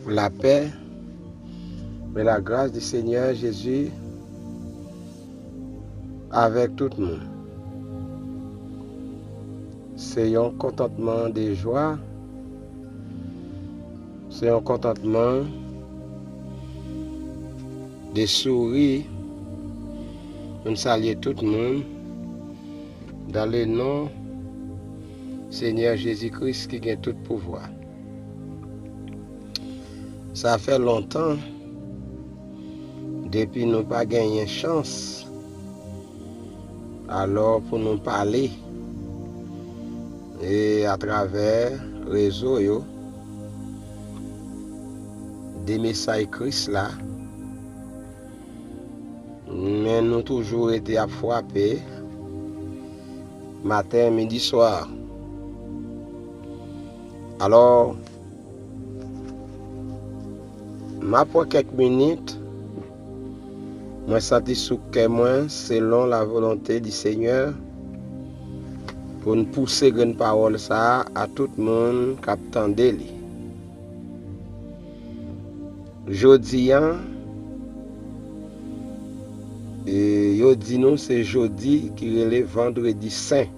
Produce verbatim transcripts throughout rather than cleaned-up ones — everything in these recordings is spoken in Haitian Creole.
La paix et la grâce du Seigneur Jésus avec tout moun. Se yon kontantman de jwa, se yon kontantman de souri pou n salye tout moun dans le nom Seigneur Jésus-Christ ki gen tout pouvwa. Sa fè lontan depi nou pa genyen chans alò pou nou pale e atravè rezo yo de mesaj Kris la, men nou toujou rete ap frape maten, midi, swa. Alò, m ap pran kèk minit, mwen santi sou kè mwen, selon la volonte di Senyè, pou n pouse grenn pawòl sa a a tout moun k ap tande li. Jodi a, e, yo di nou se jodi ki rele Vandredi Sen.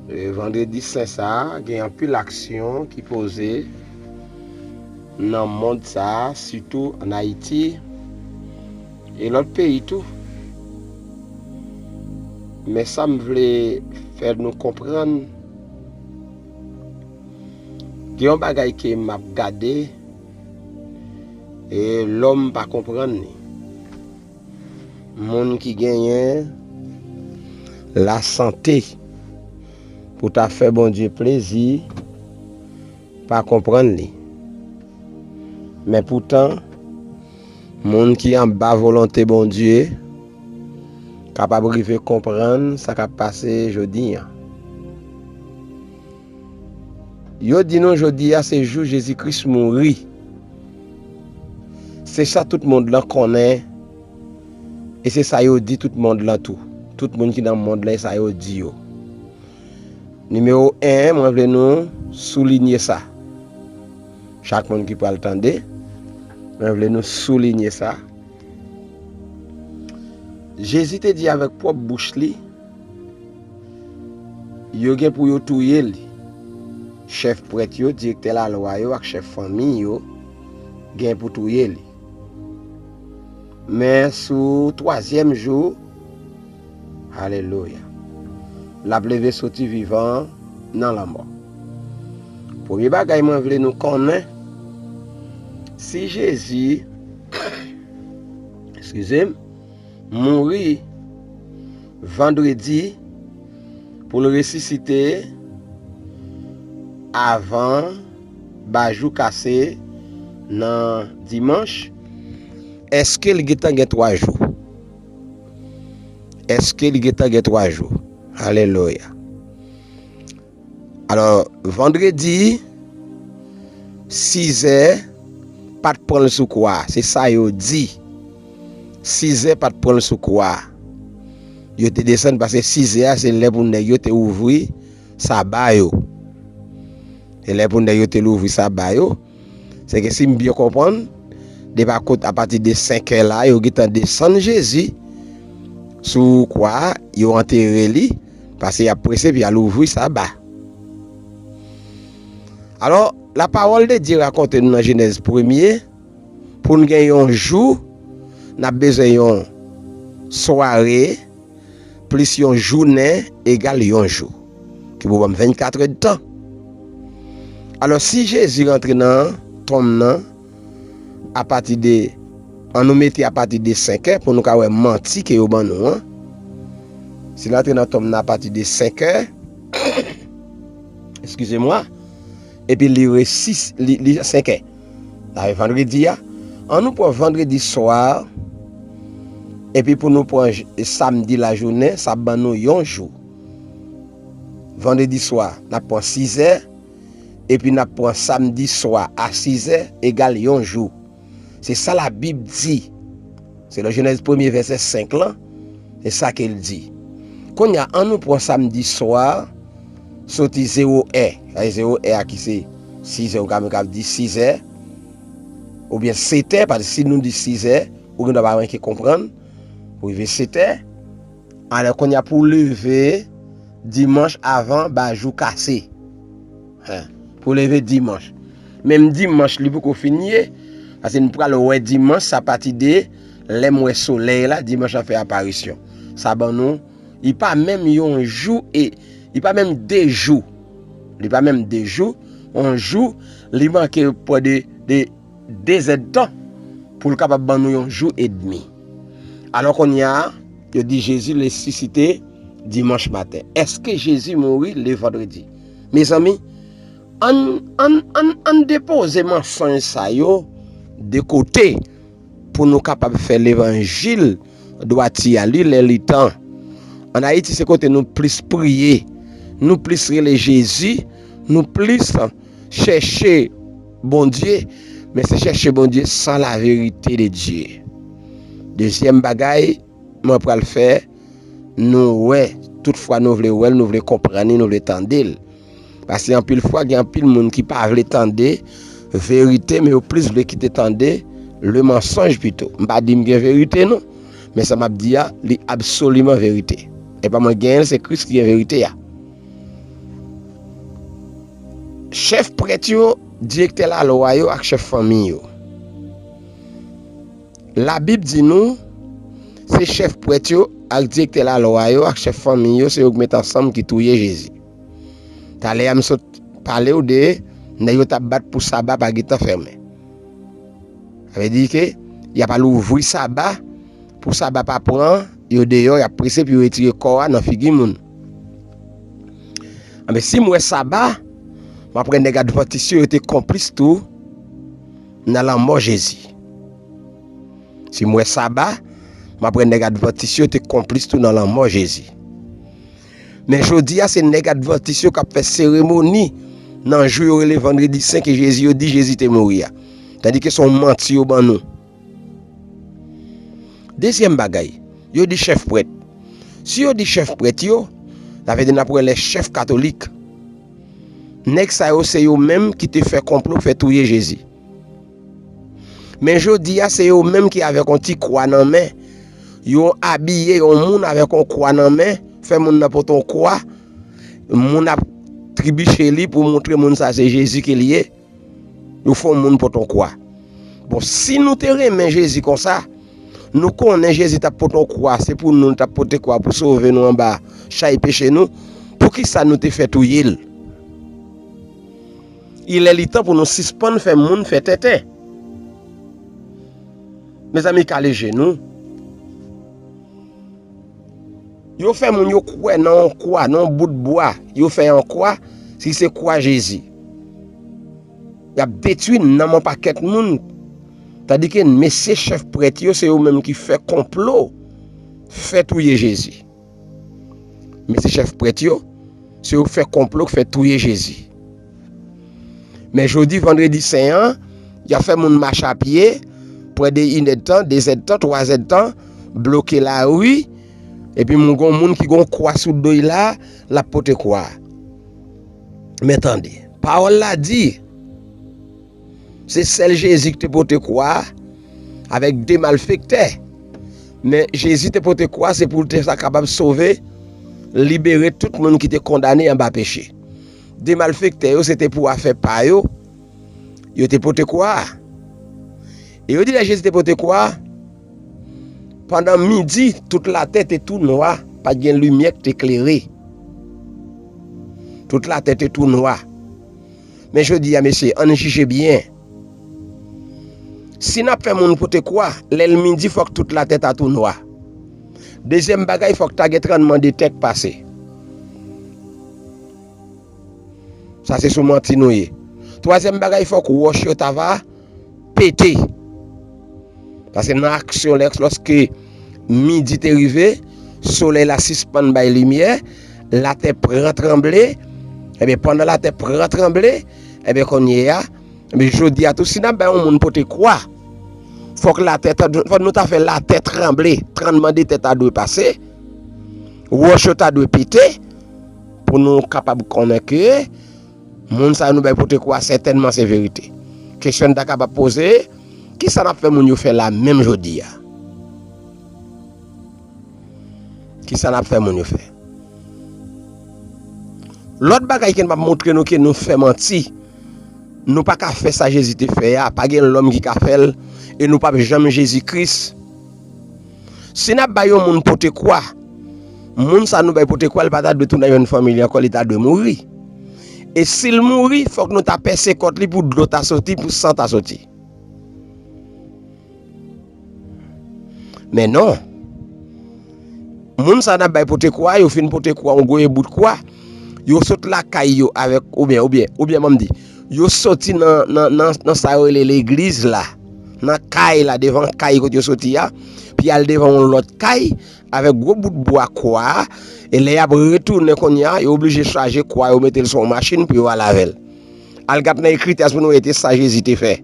E, Vandredi Sen sa a, gen anpil aksyon ki poze nan mond sa a, sitou ann Ayiti e lòt peyi tou. Men sa m vle fè nou konprann, gen yon bagay ke m ap gade, e lòm pa konprann li. Moun ki genyen lasante pou ta fè Bondye plezi pa konprann li. Men poutan, moun ki anba volonte Bondye kapab rive konprann sa k ap pase jodi a. Yo di nou jodi a se jou Jezi Kris mouri. Se sa tout mond lan konnen. E se sa yo di tout mond lan tou. Tout moun ki nan mond lan, e sa yo di yo. Nimewo en, mwen vle nou soulinye sa. Chak moun ki pral tande, mwen vle nou soulinye sa. Jezi te di avèk pwòp bouch li, yo gen pou yo touye li. Chèf prèt yo, direktè lalwa yo ak chèf fanmi yo gen pou touye li. Men sou twazyèm jou, alelouya, l ap leve soti vivan nan lanmò. Premye bagay mwen vle nou konnen, si Jezi, eskize m, mouri vandredi pou l resisite avan ba jou kase nan dimanch, èske l gentan gen twa jou? Èske li gentan gen twa jou? Alelouya. Alò, vandredi, sizè pa t pran l sou kwa a. Se sa yo di. Sizè pa t pran l sou kwa a. Yo te desann paske sizè a se lè pou nèg yo te ouvri saba yo. Se lè pou nèg yo te louvri saba yo. Se ke si m byen konprann, depi a kot, apati de senk è la, yo gentan desann Jezi sou kwa a, yo antere li, paske y ap prese pou y al ouvri saba. Alò, la pawòl de Dye rakonte nou nan Jenèz premye, pou n gen yon jou, n ap bezwen yon sware, plis yon jounen egal yon jou, ki pou ban m vennkat èdtan. Alò, si Jezi rantre nan tonm nan apati de, ann nou mete apati de senk è pou nou ka wè manti ke yo ban nou an. Si l rantre nan tonm nan apati de senk è, eskize mwa, epi li resis, li, li senk è. Sa se vandredi a. Ann nou pran vandredi swa, epi pou nou pran j-, samdi lajounen, sa ap ban nou yon jou. Vandredi swa, n ap pran sizè, epi n ap pran samdi swa a sizè, egal yon jou. Se sa Labib di. Selon Jenèz premye vèsè senk lan, se sa ke l di. Kounye a, ann nou pran samdi swa, soti zewo è, sa se zewo è a ki se Sizè, ou ka menm ka di sizè, oubyen setè, paske si nou di sizè, ou gen dwa pa menm ke konprann, pou rive setè. Alò, kounye a pou leve dimanch avan ba jou kase. Hen, pou leve dimanch. Menm dimanch, li poko fin ye, paske nou pral wè dimanch, sa pati de lè m wè solèy la, dimanch la fè aparisyon. Sa ban nou, li pa menm yon jou e, li pa menm de jou. Li pa menm de jou, yon jou, li manke pran de, de, de zèdtan pou l kapab ban nou yon jou edmi. Alò kounye a, yo di Jezi resisite dimanch maten. Èske Jezi mouri le vandredi? Mezanmi, ann, ann, ann, ann depoze mansonj sa yo de kote pou nou kapab fè levanjil dwati a li lè li tan. Ann Ayiti, se kote nou plis priye, nou plis rele Jezi, nou plis chèche Bondye, men se chèche Bondye san la verite de Dye. Dezyèm bagay mwen pral fè, nou wè, tout fwa nou vle wè l, nou vle konprann li, nou vle tande l. Paske anpil fwa, gen anpil moun ki pa vle tande verite, men yo plis vle kite tande le mensonge pito. M pa di m gen verite, non. Men sa m ap di a, li absoliman verite. E pa mwen genyen l, se Kris ki gen verite a. Chèf prèt yo, direktè lalwa yo ak chèf fanmi yo. Labib di nou, se chèf prèt yo ak direktè lalwa yo ak chèf fanmi yo, se yo k met ansanm ki touye Jezi. Talè a m sot pale w de nèg yo t ap bat pou saba pa gentan fèmen. Sa vle di ke y ap al ouvri saba, pou saba pa pran yo deyò, y ap prese pou yo retire kò a nan figi moun. Anben, si m wè saba, m ap wè nèg advantis yo, yo te konplis tou nan lanmò Jezi. Si m wè saba, m ap wè nèg advantis yo te konplis tou nan lanmò Jezi. Men jodi a, se nèg advantis yo k ap fè seremoni nan jou yo rele vandredi sen ke Jezi, yo di Jezi te mouri a. Tandike se yon manti yo ban nou. Dezyèm bagay, yo di chèf prèt. Si yo di chèf prèt yo, sa vle di n ap wè lè chèf katolik. Nèg sa yo se yo menm ki te fè konplo fè touye Jezi. Men jodi a, se yo menm ki avèk yon ti kwa nan men. Yo abiye yon moun avèk yon kwa nan men, fè moun nan pote yon kwa. Moun ap tribiche li pou montre moun sa se Jezi ke li ye. Yo fè yon moun pote yon kwa. Bon, si nou te renmen Jezi konsa, nou konnen Jezi t ap pote yon kwa, se pou nou, li t ap pote kwa pou sove nou anba chay peche nou, poukisa nou te fè touye l? Il è li tan pou nou sispann fè moun fè tenten. Mezanmi, kale je nou. Yo fè moun yo kwè nan yon kwa, nan yon bout bwa. Yo fè yon kwa, si se kwa Jezi. Y ap detwi nanm yon pakèt moun. Tandike mesye chèf prèt yo, se yo menm ki fè konplo, fè touye Jezi. Mesye chèf prèt yo, se yo fè konplo k fè touye Jezi. Men jodi vandredi sen an, y ap fè moun mache a pye, pran de inèdtan, dezèdtan, twazèdtan, bloke lari, epi moun gon moun ki gon kwa sou do l la, l ap pote kwa a. Men tande, pawòl la di, se sèl Jezi ki te pote kwa a avèk de malfektè. Men Jezi te pote kwa a, se pou l te sa kapab sove, libere tout moun ki te kondane anba peche. De malfektè yo, se te pou afè pa yo, yo te pote kwa a. E yo di lè Jezi te pote kwa a, pandan midi, tout latè te tou nwa, pa t gen limyè k te klere. Tout latè te tou nwa. Men jodi a, mesye, ann jije byen. Si n ap fè moun pote kwa, lè l midi, fòk tout latè ta tou nwa. Dezyèm bagay, fòk ta gen trannman de tè k pase. Sa se sou manti nou ye. Twazyèm bagay, fòk wòch yo ta va pete. Paske nan aksyon, lè, lòske midi te rive, solèy la sispann bay limyè, latè pran tranble, ebyen, pandan latè pran tranble, ebyen, kounye a, ebyen, jodi a tou, si n ap bay yon moun pote kwa, fòk latè, fòk nou ta fè latè tranble, trannman de tè ta dwe pase, wòch yo ta dwe pete, pou nou kapab konnen ke Moun sa yo nou bay pote kwa, sètènman se verite. Kesyon n ta kapab poze, kisa n ap fè moun yo fè la menm jodi a? Kisa n ap fè moun yo fè? Lòt bagay ke n ap montre nou ke nou fè manti. Nou pa ka fè sa Jezi te fè a, pa gen lòm ki ka fè l, e nou p ap janm Jezi Kris. Si n ap bay yon moun pote kwa, moun sa nou bay pote kwa, li pa ta dwe tounen jwenn fanmi li ankò, li ta dwe mouri. E si l mouri, fòk nou ta pèse kòt li pou dlo ta soti, pou san ta soti. Men non. Moun sa n ap bay pote kwa, yo fin pote kwa, yon gwo bout kwa. Yo sot lakay yo avèk, oubyen, oubyen, oubyen, ban m di, yo soti nan, nan, nan, nan sa yo rele legliz la, nan kay la, devan kay kote yo soti a, pi al devan yon lòt kay, avèk gwo bout bwa kwa a, e lè y ap retounen kounye a, yo oblije chaje kwa yo, mete l sou yon machin pou yo al avè l. Al gad nan Ekriti a pou nou wè se sa Jezi te fè.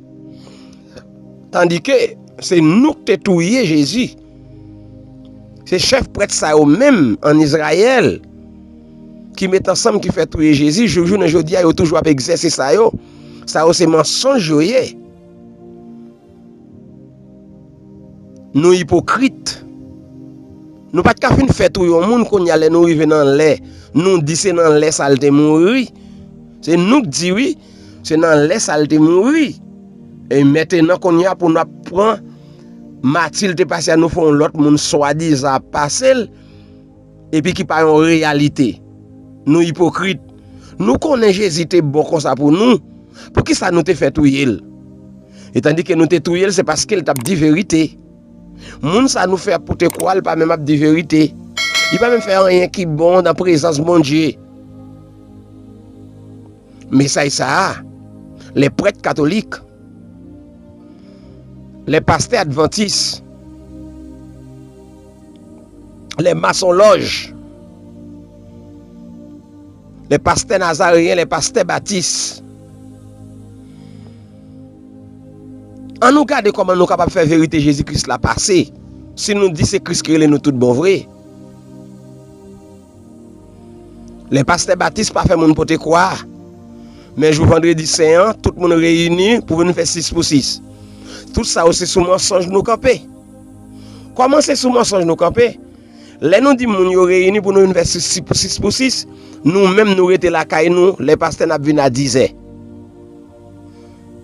Tandike se nou k te touye Jezi. Se chèf prèt sa yo menm ann Izrayèl ki met ansanm, ki fè touye Jezi. Jouk jounen jodi a, yo toujou ap egzèse sa yo. Sa yo se mansonj yo ye. Nou ipokrit. Nou pa t ka fin fè touye yon moun, kounye a lè nou rive nan lè, nou di se nan lè sa l te mouri. Se nou k di wi, se nan lè sa l te mouri. E mentnan kounye a pou n ap pran mati l te pase a, nou fè yon lòt moun swadizan ap pase l, epi ki pa yon reyalite. Nou ipokrit. Nou konnen Jezi te bon konsa pou nou. Poukisa nou te fè touye l? E tandike nou te touye l, se paske l t ap di verite. Moun sa nou fè ap pote kwa, li pa menm ap di verite. Li pa menm fè anyen ki bon nan prezans Bondye. Mesaj sa a, lè prèt katolik, lè pastè advantis, lè masonlòj, lè pastè nazareyen, lè pastè batis. An nou gade kòman nou kapab fè verite Jezi Kris la pase, si nou di se Kris ki rele nou tout bon vre. Lè pastè batis pa fè moun pote kwa, men jou vandredi sen an, tout moun reyini pou vin fè sis pou sis. Tout sa yo se sou mansonj nou kanpe. Kòman se sou mansonj nou kanpe? Lè nou di moun yo reyini pou nou vin fè sis, sis pou sis, nou menm nou rete lakay nou, lè pastè n ap vin a dizè.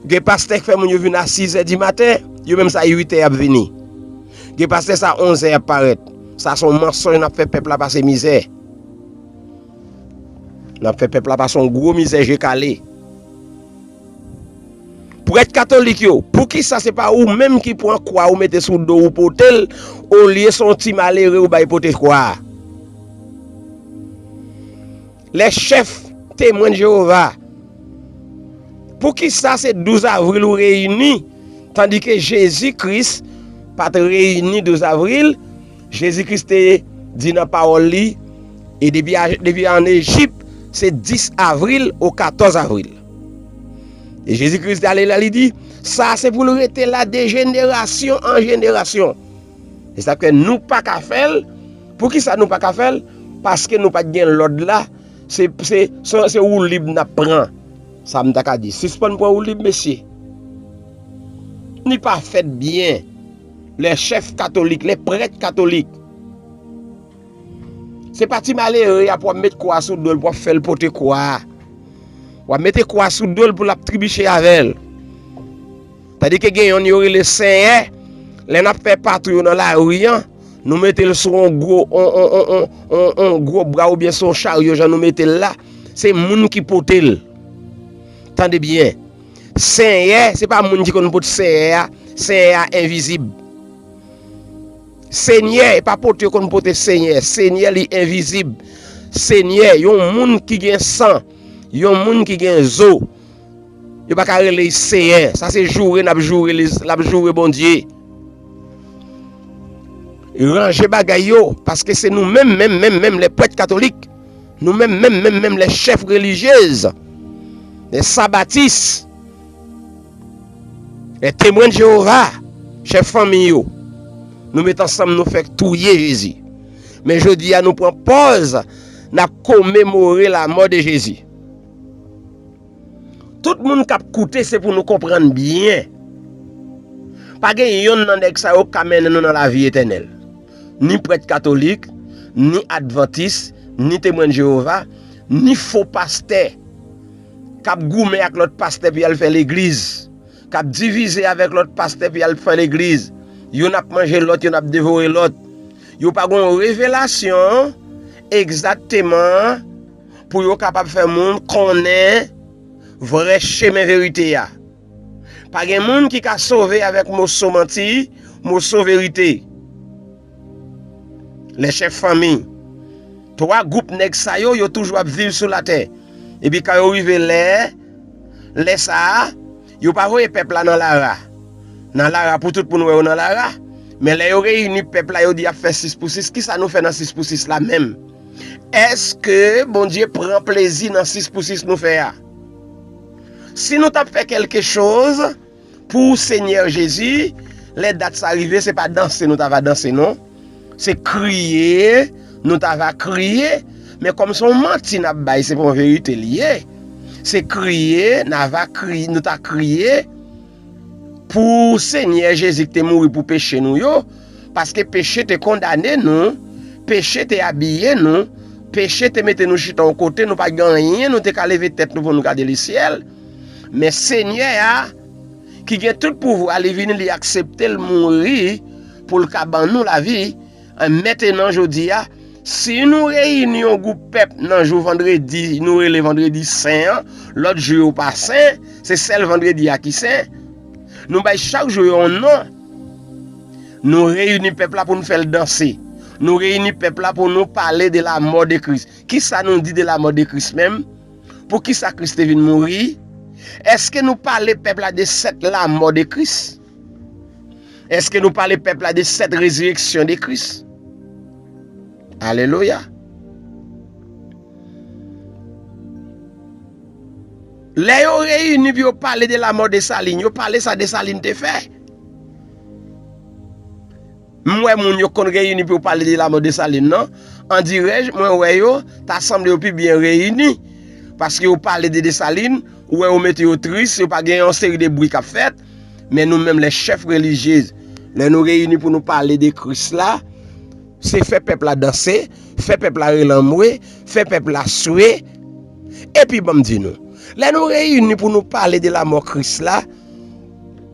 Gen pastè k fè moun yo vin a sizè di maten, yo menm sa uitè y ap vini. Gen pastè sa onzè y ap parèt. Sa se yon mansonj, n ap fè pèp la pase mizè. N ap fè pèp la pase yon gwo mizè je kale. Prèt katolik yo, poukisa se pa ou menm ki pran kwa ou mete sou do ou pote l, olye se yon ti malere ou bay pote kwa a? Lè chèf Temwen de Jewova, poukisa se douz avril ou reyini, tandike Jezi Kris pa t reyini douz avril? Jezi Kris te di nan pawòl li, e depi a, depi ann Ejip, se dis avril o katòz avril. E Jezi Kris te ale la, li di, sa se pou l rete la de jenerasyon an jenerasyon. E sa k fè nou pa ka fè l. Poukisa nou pa ka fè l? Paske nou pa t gen lòd la. Se, se, se, se woulib n ap pran. Sa m ta ka di, sispann pran woulib, mesye. Li pa fèt byen. Lè chèf katolik, lè prèt katolik, se pa ti malere a pou w ap met kwa sou do l, pou w ap fè l pote kwa a. W ap mete kwa sou do l pou l ap tribiche avè l. Tandike gen yonn yo rele Senyè, lè n ap fè patou yo nan lari an, nou mete l sou yon gwo, on, on, on, on, on, on gwo bra oubyen sou yon charyo jan nou mete l la. Se moun ki pote l. Tande byen. Senyè, se pa moun ki konn pote Senyè a. Senyè a envizib. Senyè, e pa pote yo konn pote Senyè. Senyè, li envizib. Senyè, yon moun ki gen san, yon moun ki gen zo, yo pa ka rele l Senyè. Sa se joure n ap joure, l ap joure Bondye. Ranje bagay yo, paske se nou menm, menm, menm, menm, lè prèt katolik, nou menm, menm, menm, menm, lè chèf relijyez, lè sabatis, lè Temwen de Jewova, chèf fanmi yo, nou met ansanm, nou fè touye Jezi. Men jodi a, nou pran pòz, n ap komemore lamò de Jezi. Tout moun k ap koute, se pou nou konprann byen. Pa gen yonn nan nèg sa yo k ka mennen nou nan lavi etènèl. Ni prèt katolik, ni advantis, ni temwen Jewova, ni fo pastè k ap goumen ak lòt pastè pou y al fè legliz, k ap divize avèk lòt pastè pou y al fè legliz. Youn ap manje lòt, youn ap devore lòt. Yo pa gen yon revelasyon egzakteman pou yo kapab fè moun konnen vrè chemen verite a. Pa gen moun ki ka sove avèk moso manti, moso verite. Lè chèf fanmi, twa gwoup nèg sa yo, yo toujou ap viv sou latè. Epi kan yo rive lè, lè sa a, yo pa voye pèp la nan lara. Nan lara pou tout moun wè yo nan lara. Men lè yo reyini pèp la, yo di y ap fè sis pou sis. Kisa nou fè nan sis pou sis la menm? Èske Bondye pran plezi nan sis pou sis nou fè a? Si nou t ap fè kèlke choz pou Senyè Jezi, lè dat sa rive, se pa danse nou ta va danse, non. Se kriye nou ta va kriye. Men kòm se yon manti n ap bay, se pa yon verite li ye. Se kriye n a va kriye, nou ta kriye pou Senyè Jezi ki te mouri pou peche nou yo, paske peche te kondane nou, peche te abiye nou, peche te mete nou chita yon kote, nou pa gen anyen, nou te ka leve tèt nou pou nou gade lesyèl. Men Senyè a, ki gen tout pouvwa, li vini, li aksepte, l mouri pou l ka ban nou lavi. Mentenan, jodi a, si nou reyini yon gwoup pèp nan jou vandredi, nou rele vandredi sen an, lòt jou yo pa sen, se sèl vandredi a ki sen. Nou bay chak jou yon non. Nou reyini pèp la pou nou fè l danse. Nou reyini pèp la pou nou pale de la mò de Kris. Kisa nou di de la mò de Kris menm? Poukisa Kris te vin mouri? Èske nou pale pèp la de sèt lanmò de Kris? Èske nou pale pèp la de sèt rezireksyon de Kris? Alelouya! Lè yo reyini pou yo pale de lanmò Desalin, yo pale sa Desalin te fè. M wè moun yo konn reyini pou yo pale de lanmò Desalin nan. Andirèj, mwen wè yo, ta sanble yo pi byen reyini. Paske yo pale de Desalin, ou wè yo mete yo tris, yo pa gen yon seri de bri k ap fèt. Men nou menm, lè chèf relijyez, lè nou reyini pou nou pale de Kris la, se fè pèp la danse, fè pèp la relanmwe, fè pèp la swe. Epi ban m di nou, lè nou reyini pou nou pale de lanmò Kris la,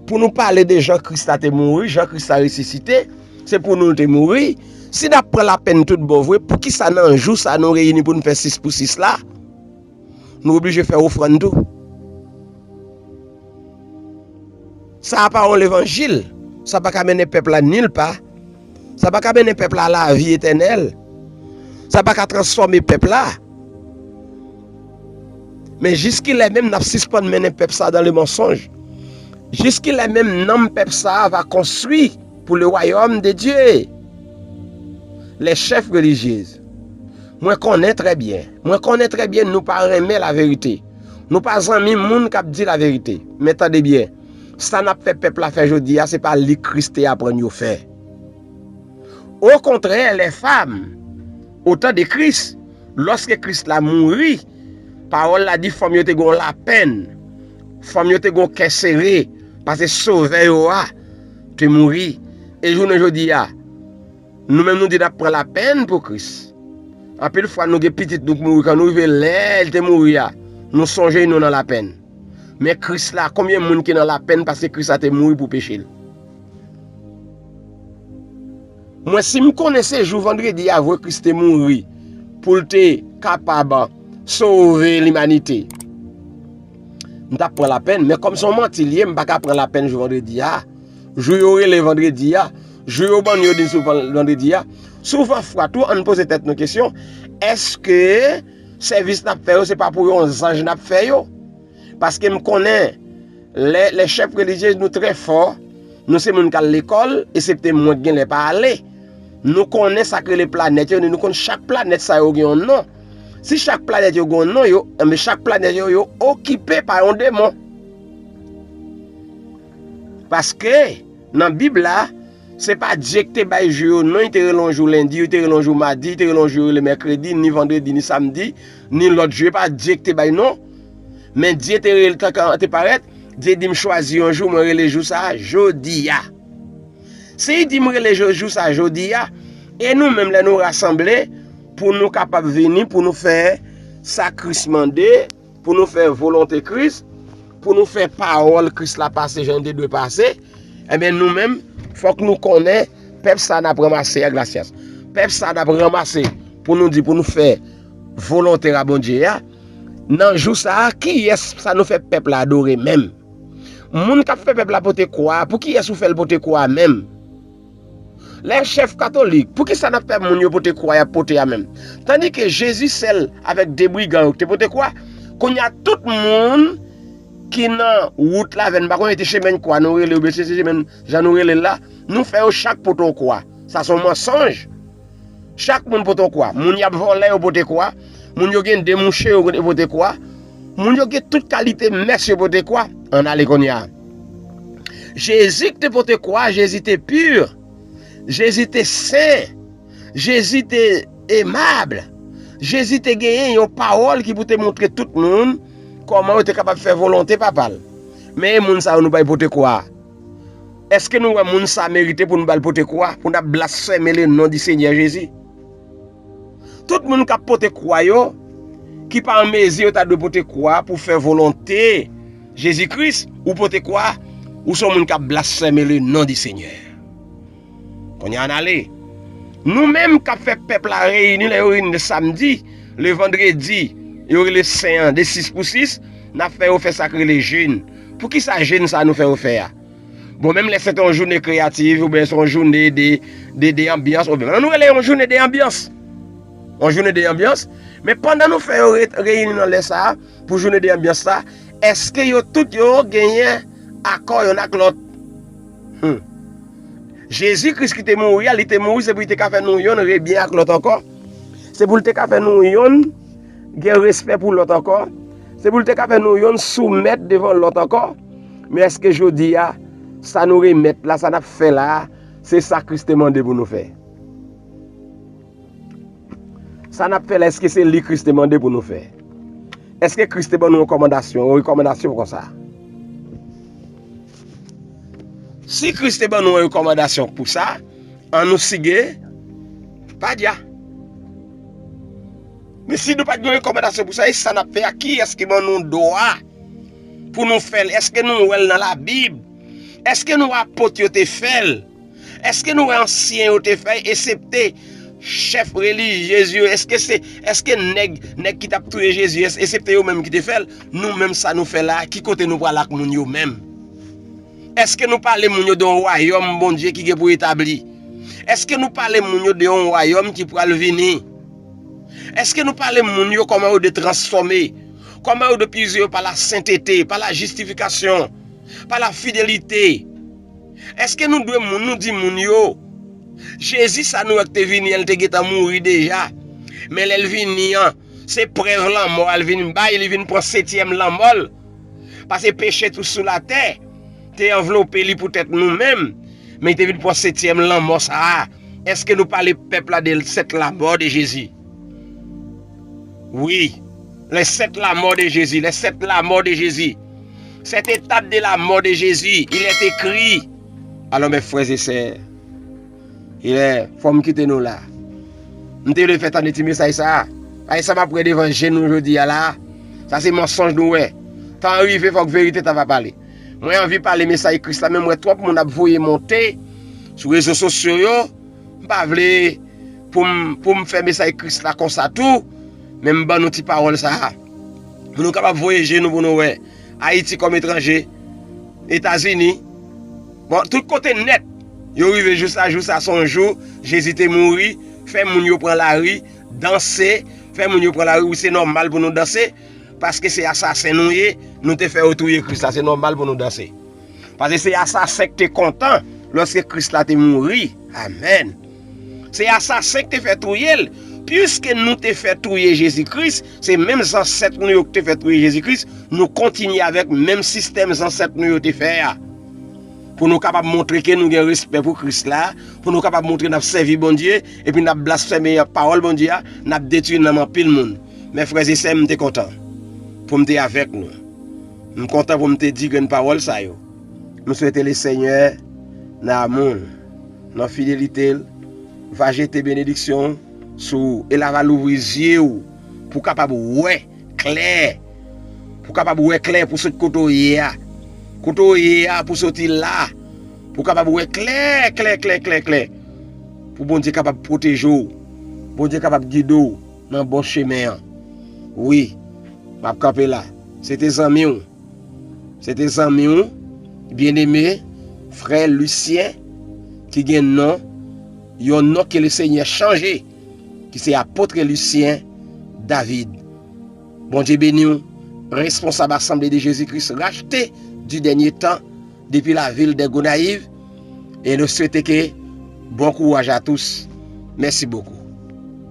pou nou pale de jan Kris la te mouri, jan Kris la resisite, se pou nou l te mouri. Si n ap pran lapèn tout bon vre, poukisa nan jou sa nou reyini pou n fè sis pou sis la, nou oblije fè ofrann tou? Sa a pa yon levanjil. Sa pa ka mennen pèp la nilpa. Sa pa ka mennen pèp la lavi etènèl. Sa pa ka transfòme pèp la. Men jiskilè menm n ap sispann mennen pèp sa dans le mensonge? Jiskilè menm nanm pèp sa a va konstwi pour le royaume de Dieu? Les chefs religieux, mwen konnen trè byen. Mwen konnen trè byen nou pa renmen laverite. Nou pa zanmi moun k ap di laverite. Men tande byen, sa n ap fè pèp la fè jodi a, se pa li Kris te aprann yo fè. Okontrè, les femmes au temps de Christ, lòske Kris la mouri, pawòl la di fanm yo te gen yon lapèn. Fanm yo te gen yon kè sere, paske Sovè yo a te mouri. E jounen jodi a, nou menm nou di n ap pran lapèn pou Kris. Anpil fwa nou gen pitit nou k mouri, kan nou rive lè l te mouri a, nou sonje nou nan lapèn. Men Kris la, konbyen moun ki nan lapèn paske Kris la te mouri pou peche l? Mwen, si m konnen se jou vandredi a vre Kris te mouri pou l te kapab sove limanite, m t ap pran lapèn. Men kòm se yon manti l ye, m pa ka pran lapèn jou vandredi a. Jou yo rele vandredi a, jou yo ban n yo di sou van-, vandredi a. Souvan fwa tou, ann poze tèt nou kesyon, èske sèvis n ap fè yo, se pa pou yon zanj n ap fè yo? Paske m konnen lè, lè chèf relijye nou trè fò, nou se moun k al lekòl, esepte mwen k genlè pa ale. Nou konnen sa k rele planèt yo, nou konn chak planèt sa yo gen yon non. Si chak planèt yo gen yon non, yo, enben chak planèt yo, yo okipe pa yon demon. Paske nan Bib la, se pa Dye ki te bay jou yo non, li te rele yon jou lendi, li te rele yon jou madi, li te rele yon jou yo rele mèkredi, ni vandredi, ni samdi, ni lòt jou, e pa Dye ki te bay non. Men Dye te rele, tank an te parèt, Dye di m chwazi yon jou, mwen rele jou sa a jodi a. Si li di m rele jou, jou sa a jodi a, e nou menm lè nou rasanble pou nou kapab vini, pou nou fè sa Kris mande, pou nou fè volonte Kris, pou nou fè pawòl Kris la pase jan li te dwe pase, ebyen nou menm, fòk nou konnen pèp sa n ap ranmase a, gracias. Pèp sa n ap ranmase pou nou di, pou nou fè volonte a Bondye a. Nan jou sa a, kiyès sa nou fè pèp la adore menm? Moun k ap fè pèp la pote kwa a, pou kiyès ou fè l pote kwa a menm? Lè chèf katolik, poukisa n ap fè moun yo pote kwa y ap pote a menm? Tandike Jezi sèl avèk de brigan yo ki te pote kwa. Kounye a, tout moun ki nan wout lavèn, m pa konnen te chemen kwa nou rele, oubyen se chemen jan nou rele l la, nou fè yo chak pote yon kwa. Sa se yon mansonj. Chak moun pote yon kwa. Moun y ap vòlè yo pote kwa. Moun yo gen de mouche yo pote kwa. Moun yo gen tout kalite mès yo pote kwa. Ann ale kounye a. Jezi ki te pote kwa, Jezi te pi. Jezi te sen. Jezi te emab. Jezi te genyen yon pawòl ki pou te montre tout moun kòman yo te kapab fè volonte Papa l. Men e moun sa yo nou bay pote kwa. Èske nou wè moun sa merite pou nou ba l pote kwa, pou n ap blasfeme le non di Senyè Jezi? Tout moun k ap pote kwa yo, ki pa an mezi yo ta dwe pote kwa pou fè volonte Jezi Kris, ou pote kwa, ou se yon moun k ap blasfeme le non di Senyè. Kounye a n ale. Nou menm k ap fè pèp la reyini, lè yo reyini le samdi, le vandredi, yo rele sen an, de sis pou sis, n ap fè yo fè sa k rele jèn. Poukisa jèn sa a nou fè yo fè a? Bon, menm lè se te yon jounen kreyatif, oubyen se yon jounen de, de, de anbyans, oubyen, nou rele yon jounen de anbyans. Yon jounen de anbyans. Men pandan nou fè yo re-, reyini nan lè sa a, pou jounen de anbyans sa a, èske yo tout yo genyen akò yonn ak lòt? Hmm. Jezi Kris ki te mouri a, li te mouri, se pou li te ka fè nou yonn rebyen ak lòt ankò. Se pou li te ka fè nou yonn gen respè pou lòt ankò. Se pou li te ka fè nou yonn soumèt devan lòt ankò. Men èske jodi a, sa nou remèt la, sa n ap fè la a, se sa Kris te mande pou nou fè? Sa n ap fè la, èske se li Kris te mande pou nou fè? Èske Kris te ban nou yon kòmandasyon, yon rekòmandasyon konsa? Si Kris te ban nou yon rekòmandasyon pou sa, ann nou sige pa dya. Men si nou pa t gen yon rekòmandasyon pou sa, e sa n ap fè a, kiyès ki ban nou dwa pou nou fè l? Èske nou wè l nan Labib? Èske nou wè apot yo te fè l? Èske nou wè ansyen yo te fè l, esepte chèf relijyez yo? Èske se, èske nèg, nèg ki t ap touye Jezi, es-, esepte yo menm ki te fè l? Nou menm, sa nou fè la, ki kote nou pral ak moun yo menm? Èske nou pale moun yo de yon wayòm Bondye ki gen pou etabli? Èske nou pale moun yo de yon wayòm ki pral vini? Èske nou pale moun yo kòman yo dwe transfòme? Kòman yo dwe pize yo pa la sentete, pa la jistifikasyon, pa la fidelite? Èske nou dwe moun, nou di moun yo, Jezi sa nou wè ki te vini an, li te gentan mouri deja. Men lè l vini an, se prèv lanmò a l vin bay, li vin pran setyèm lanmò l. Paske peche tou sou latè te anvlope li poutèt nou menm, men li te vin pran setyèm lanmò sa a. Èske nou pale pèp la de sèt lamò de Jezi? Wi, les sept lamò de Jezi, les sept lamò de Jezi. Cette étape de la mort de Jésus, il est écrit. Alò, mes frères et sœurs, il est, fò m kite nou la. M te vle fè tande ti mesaj sa a. Ay sa m ap wè devan je nou jodi a la. Sa se mansonj nou wè. Tan an rive, fòk verite ta va pale. Mwen anvi pale mesaj Kris la, men m wè twòp moun ap voye monte sou rezo sosyo yo. M pa vle pou m, pou m fè mesaj Kris la konsa tou, men m ban nou ti pawòl sa a. Pou nou kapab voye je nou pou nou wè Ayiti kòm etranje, Etazini, bon, tout kote nèt, yo rive jous a jou sa, se yon jou Jezi te mouri, fè moun yo pran lari, danse, fè moun yo pran lari, wi, se nòmal pou nou danse, paske se asasen nou ye, nou te fè yo touye Kris la, se nòmal pou nou danse. Paske se asasen ki te kontan lòske Kris la te mouri. Amèn. Se asasen ki te fè touye l. Piske nou te fè touye Jezi Kris, se menm zansèt nou yo ki te fè touye Jezi Kris, nou kontinye avèk menm sistèm zansèt nou yo te fè a. Pou nou kapab montre ke nou gen respè pou Kris la, pou nou kapab montre n ap sèvi Bondye, epi n ap blasfeme pawòl Bondye a, n ap detwi nanm anpil moun. Men frè e sè, m te kontan pou m te avèk nou. M kontan pou m te di grenn pawòl sa yo. M swete Lesenyè, nan amou l, nan fidelite l, va jete benediksyon sou ou e l va louvri zye w pou w kapab wè klè. Pou w kapab wè klè pou sot kote w ye a. Kote w ye a pou soti la. Pou w kapab wè klè, klè, klè, klè, klè. Pou Bondye kapab pwoteje w. Bondye kapab gide w nan bon chemen an. Wi, m ap kanpe la. Se te zanmi w. Se te zanmi w, byeneme, frè Lucien, ki gen non, yon non ke Lesenyè chanje, ki se Apôtre Lucien David. Bondye beni w, responsab Assemblée de Jésus-Christ racheté du dernier temps depuis la ville de Gonayiv. E nou swete ke bon courage à tous. Merci beaucoup.